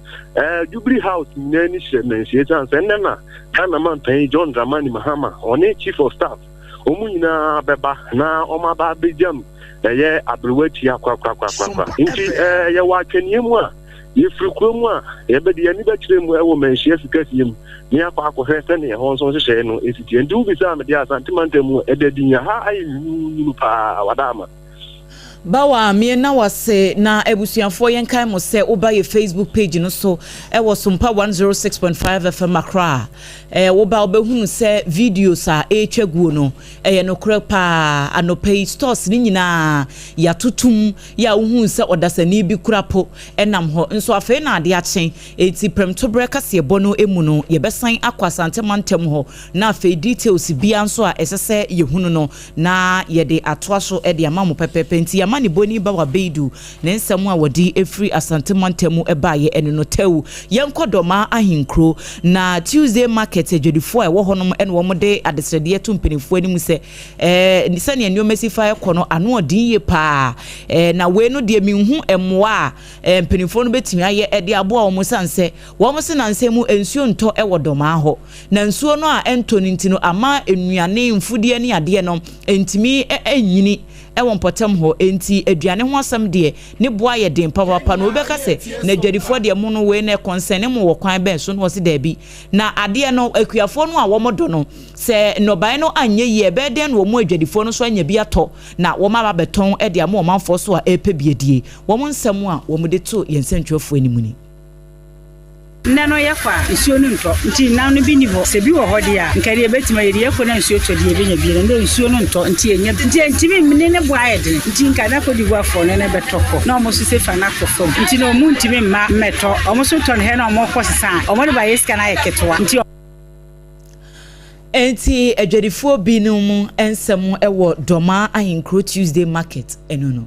S19: Jubilee House nyinaa ani hyerɛ manhyia ɛsiane sɛ ɛnnɛ na Ghana manpanyin John Dramani Mahama, ɔne Chief of Staff, wɔn nyinaa bɛba na wɔn aba abɛgyam ɛyɛ aberewa tia korakorakorakora. Nti ɛɛ yɛwɔ atwɛneɛ mu a yɛfiri kuro mu a yɛbɛde yɛn ani bɛkyerɛ mu ɛwɔ manhyia sikasie mu na yɛakɔ akɔhwɛ sɛnea ɛhɔ nso nhyehyɛeɛ no ɛsi teɛ. Nti wobisaa me deɛ Asante mantam mu ɛda din ha ayɛ nwununwunu paa wada ama.
S3: Bawa me na wase na abusuafoɔ yɛnkae mo sɛ woba yɛ Facebook page no so ɛwɔ Sompa 106.5 FM Accra a eh, woba wobɛhunu sɛ videos a ɛretwa guo no ɛyɛ nokorɛ paa anɔpa yi stores no nyinaa yɛatotom yɛ a wohunu sɛ ɔdasani bi kura po ɛnam hɔ nso afei na ade akye enti prɛmtoberɛ kaseɛbɔ no mu no yɛbɛsan akɔ Asante mantam hɔ na afei details bia nso a ɛsɛ sɛ yɛhunu no na yɛde atoa so de ama mo pɛpɛɛpɛ. Nti yɛama ne boni Bawa Beidu ne nsɛm a wɔde firi Asante mantam mu baeɛ ɛno no tɛw. Yɛnkɔ Dɔmaa Ahenkuro na Tuesday Market adwadifoɔ a ɛwɔ hɔnom na wɔde adesrɛdeɛ to mpanimfoɔ anim sɛ ɛɛ sɛdeɛ nneɛma si fa kɔ no ano ɔden yie paa ɛɛ na wei no deɛ menhu mmoa a ɛɛ mpanimfoɔ no bɛtumi ayɛ de aboa wɔn sane sɛ wɔn se nansa mu nsuo ntɔ wɔ Dɔmaa hɔ. Na nsuo no a ɛntɔ no nti no ama nnuane, mfudeɛ ne adeɛ no ntumi nnyini wɔ mpɔtam hɔ. Enti aduane ho asɛm deɛ, ne boɔ ayɛ den papaapa. Na obi bɛka sɛ, na adwadifoɔ deɛ mo no wei no ɛkɔnsɛne mo wɔ kwan bɛn so? Na wɔse daabi. Na adeɛ no, akuafoɔ no a wɔdɔ no, sɛ nnɔbaeɛ no anyɛ yie a, ɛbɛyɛ dɛn na wɔn adwadifoɔ no nso anya bi atɔ na wɔaba abɛtɔn de ama ɔmanfoɔ so a ɛrepɛ bi adie? Wɔn nsɛm a wɔde too yɛn nsɛntwerɛfoɔ anim ni.
S20: Nnɛ no yɛkɔ a, nsuo no ntɔ, nti nnam no bi nni hɔ. Sɛ bi wɔ hɔ deɛ a, nka deɛ yɛbɛtumi ayɛ deɛ, yɛkɔ na nsuo tɔ deɛ yɛbɛnya bi. Ɛnnɛ nsuo no ntɔ, nti yɛnnya bi. Nti ɛntumi mmene ne boɔ ayɛ den. Nti nka na Cote d'Ivoirefoɔ no na ɛbɛtɔ kɔ, na wɔn nso sefa no akɔ fam. Nti no wɔn ntumi mma mmɛtɔ. Wɔn nso tɔ no hɛ na wɔkɔ sesa a, wɔde ba yɛ sika no ayɛ ketewa. Nti.
S3: Enti adwadifoɔ binom nsɛm wɔ Dɔmaa Ahenkuro Tuesday Market no no.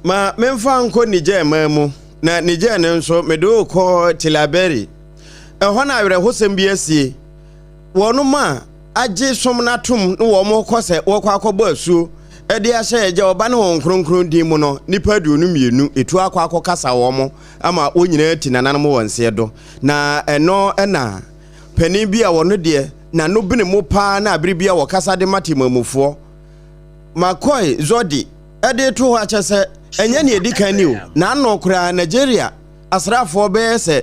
S2: Ma memfa nkɔ Niger man mu, na Niger no nso mede wo rekɔ Tillaberi. Ɛhɔ na awerɛhosɛm bi asie. Wɔnom a agye som no atom ne wɔn rekɔ sɛ wɔrekɔ akɔbɔ asuo de ahyɛ Agya, Ɔba ne Honhom Kronkron din mu no, nnipa 22 etu akɔ akɔkasa wɔn ama wɔn nyinaa ti nananom wɔ nseɛ do. Na ɛno na panin bi a ɔno deɛ n'ano bene mu paa na bere bi a wɔkasa de ma temamufoɔ, McCoy Zodi, de reto hɔ akyɛ sɛ ɛnyɛ nea ɛdi kan ni o, n'ano koraa Nigeria asraafoɔ bɛyɛ sɛ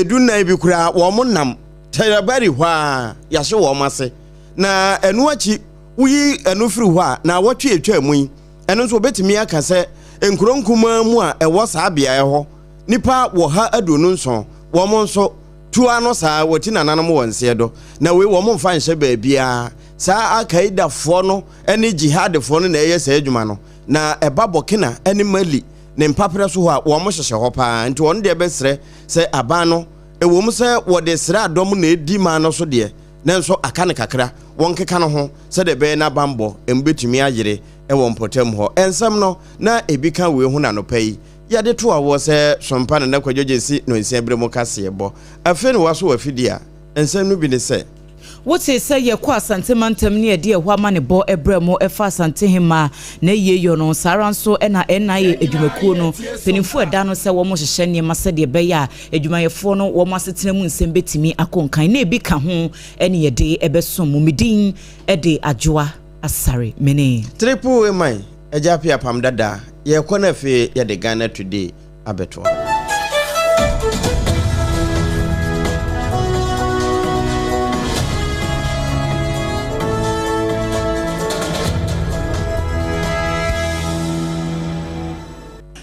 S2: edunnan bi koraa wɔn nam Terabari hɔ a yɛahye wɔn ase. Na ɛno akyi woyi ɛno firi hɔ a na awɔtwe atwa mu yi, ɛno nso wɔbɛtumi aka sɛ nkuro nkumaa mu a ɛwɔ saa beaeɛ hɔ nipa wɔ ha 27 wɔn nso tu ano saa wɔti nananom wɔ nseɛ do na wei wɔn mfa nhyɛ baabiara saa Al-Qaedafoɔ no ne Jihadfoɔ no na ɛyɛ saa adwuma no na ɛba Burkina ne Mali ne mpaperɛ so hɔ a wɔn hyehyɛ hɔ paa nti wɔn deɛ bɛsrɛ sɛ aban no ɛwom sɛ wɔde sraadɔm na ɛdi man no so deɛ nanso aka no kakra wɔnkeka no ho sɛdeɛ ɛbɛyɛ na banbɔ mu bɛtumi ayere wɔ mpɔtam hɔ nsɛm no na ebi ka wei ho na anɔpa yi Yɛde to awoɔ sɛ Sompa Nana Kwadwo Gyasi Nonsia berɛ mu kaseɛbɔ. Afei na waso w'afidie a, nsɛm no bi ne sɛ.
S3: Wotee sɛ yɛkɔ Asante mantam ne yɛde ɛhɔ amanebɔ brɛ mo ɛfa Asante Hemmaa n'ayieyɔ no, saa ara nso na NIA adwumakuo no mpaninfoɔ ɛda no sɛ wɔn hyehyɛ nneɛma sɛdeɛ ɛbɛyɛ a adwumayɛfoɔ no wɔn asetena mu nsɛm bɛtumi akɔ nkan na ebi ka ho ne yɛde bɛsom mo. Me din de Adwoa Asare Mene.
S2: Triple A man. Agya Appiah Apam Dada, yɛrekɔ na afei yɛde Ghana Today abɛtoa.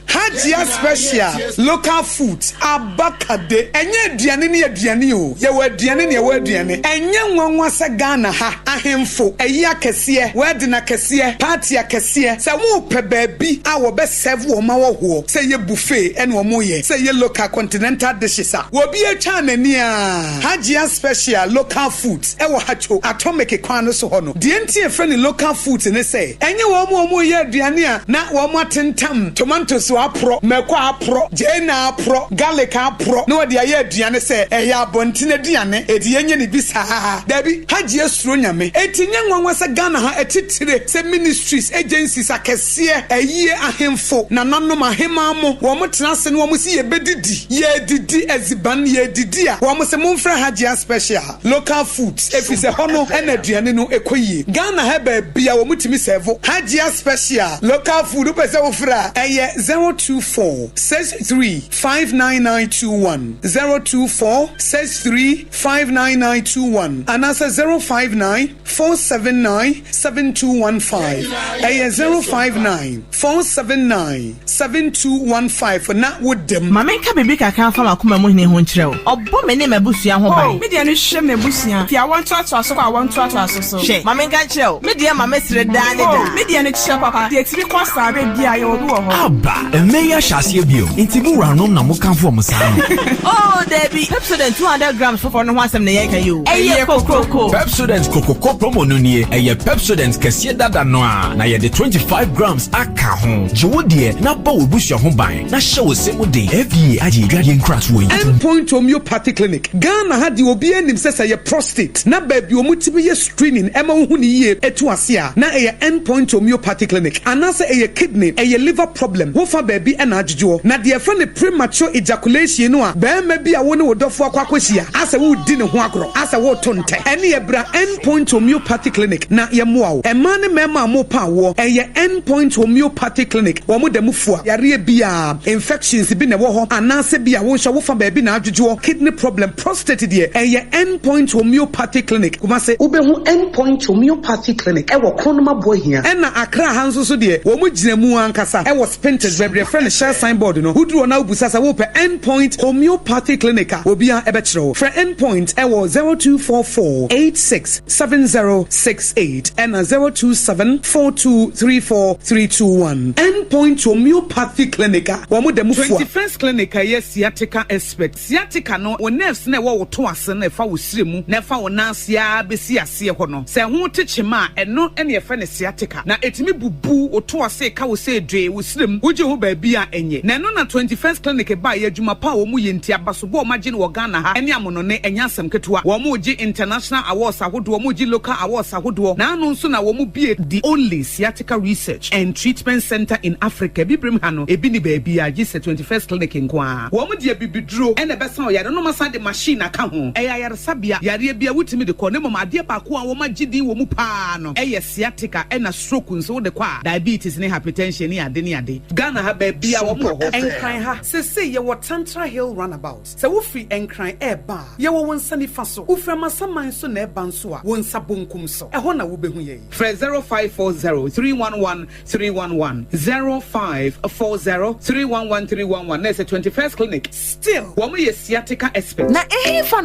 S11: Hajia. Special Local Foods Abakade Ɛnyɛ aduane ne aduane o, yɛwɔ aduane ne yɛwɔ aduane. Ɛnyɛ nwanwa sɛ Ghana ha ahemfo, ayi akɛseɛ, wedding akɛseɛ, party akɛseɛ, sɛ wɔrepɛ baabi a wɔbɛ serve wɔn ahɔhoɔ, sɛ ɛyɛ buffet ɛna wɔyɛ, sɛ ɛyɛ local continental dishes a, obi atwa n'ani a, Hajia Special Local Foods ɛwɔ Hatcho Atomic kwan no so hɔ no. Deɛ nti a yɛfrɛ no local foods ne sɛ, ɛnyɛ wɔn a wɔreyɛ aduane a na wɔatentam tomatoes aporɔ, mako aporɔ, gyeene aporɔ, garlic aporɔ na wɔde ayɛ aduane sɛ ɛyɛ abɔnten aduane, enti yɛnyɛ no bi saa. Dabi, Hajia suro Nyame. Enti nyɛ nwanwa sɛ Ghana ha atitire sɛ ministries, agencies akɛseɛ, ayie, ahemfo, nananom, ahemaa mo, wɔn tena ase na wɔn se yɛbɛdidi, yɛredidi adziban, yɛredidi a, wɔn se momfrɛ Hajia Special. Local foods efisɛ hɔ no na aduane no kɔ yie. Ghana ha baabia wɔn tumi sɛvo Hajia special local food wopɛ sɛ wofrɛ a ɛyɛ 024 63 59921, 024 63 59921 anaasɛ 059 479 7215 ɛyɛ 059 479 7215 na woda mu.
S21: Ma menka biribi kakra mfa m'akoma mu hene ho nkyerɛ wo. Ɔbɔ me ne m'abusua ho ban.
S22: Oh, me deɛ no hwɛ m'abusua, fi awoɔ ntoatoaso kɔ awoɔ ntoatoaso so.
S21: Hwɛ, ma menka nkyerɛ wo, me deɛ ma mesere daa ne daa.
S22: Oh, me deɛ no kyerɛ papa, deɛ ɛtumi kɔ saa berɛ biara yɛwɔ bi wɔ hɔ.
S23: Aba! Mmɛ yi ahyɛ aseɛ bio, nti mo wuranom na mokamfo wɔn saa no?
S21: Oh, dabi, Pepsodent 200 grams foforɔ no ho asɛm na yɛreka yi o. Ɛyɛ kokroko!
S23: Pepsodent Kokroko promo no nie, ɛyɛ Pepsodent kɛseɛ dada no ara, na yɛde 25 grams aka ho. Gye wo deɛ na bɔ w'abusua ho ban na hyɛ wo se mu den. FDA agye adwadeɛ nkratoɔ yi atom.
S11: End Point Homeopathy Clinic, Ghana ha deɛ obiara nim sɛ sɛ ɛyɛ prostate na baabi a wɔtumi yɛ screening ɛma wohu no yie ɛtu ase a na ɛyɛ End Point Homeopathy Clinic anaasɛ ɛyɛ kidney, ɛyɛ liver problem, wofa baabi na adwodwoɔ. Na deɛ yɛfrɛ no premature ejaculation no a barima bi a wo ne wo dɔfoɔ akɔ akɔhyia asɛ woredi ne ho agorɔ asɛ woreto ntɛ ɛneɛ bra End Point Homeopathy Clinic na yɛmmoa wo. Mmaa ne mmarima a morepa awoɔ, ɛyɛ End Point Homeopathy Clinic, wɔn da mu fua yareɛ biara, infections bi na ɛwɔ hɔ anaasɛ bi a wo nso wofa baabi na adwodwoɔ, kidney problem, prostate deɛ, ɛyɛ End Point Homeopathy Clinic, Kumasi. Wobɛhu End Point Homeopathy Clinic wɔ Kronum Aboahia. Ɛna Accra ha nso so deɛ, wɔn gyina mu ankasa wɔ Spintex, baabi a yɛfrɛ no Shell sign board no. Woduru hɔ na wobisa sɛ worepɛ End Point Homeopathy Clinic a, obiara bɛkyerɛ wo. Frɛ End Point wɔ 0244 86 7068 ɛna 027 4234 321. End Point Homeopathy Clinic a wɔn da mu fua. 21st Clinic a ɛyɛ sciatica expert. Sciatica no, wo nerves no a ɛwɔ wo to ase no ɛfa wo srɛ mu na ɛfa wo nan ase ara bɛsi aseɛ hɔ no, sɛ ɛho te kyema a, ɛno na yɛfrɛ no sciatica. Na ɛtumi bubu wo to ase ka wo sɛ dwee wo srɛ mu, wogye ho baabi a ɛnyɛ. Na ɛno na 21st Clinic baeɛ, adwuma pa a wɔn yɛ nti, abasobɔ a wɔagye no wɔ Ghana ha ne amonone, ɛnyɛ asɛm ketewa. Wɔregye international awards ahodoɔ, wɔregye local awards ahodoɔ, na ano nso na wɔbue the only sciatica research and treatment centre in Africa, Abibirem ha no, ebi nni baabiara gye sɛ 21st Clinic nko ara. Wɔde abibiduro na ɛbɛsa wo yare na wɔasan de machine aka ho. Ɛyɛ ayaresabea, yareɛ biara wotumi de kɔ, na mmom adeɛ baako a wɔagye din wɔ mu pa ara no yɛ sciatica ɛna stroke nso wode kɔ a, diabetes ne hypertension ne ade ne ade. Ghana ha baabiara wɔn wɔ hɔ. Nkran ha seesei yɛwɔ Tantra Hill Runabout. Sɛ wofiri Nkran reba a, yɛwɔ wo nsa nifa so. Wofiri Amasaman nso na ɛreba nso a, wo nsa bonkum so. Ɛhɔ na wobɛhu yɛn. Frɛ 0540 311 311, 0540 311 311 na ɛsɛ 21st Clinic. Still, wɔn yɛ sciatica expert.
S16: Na ɛhefa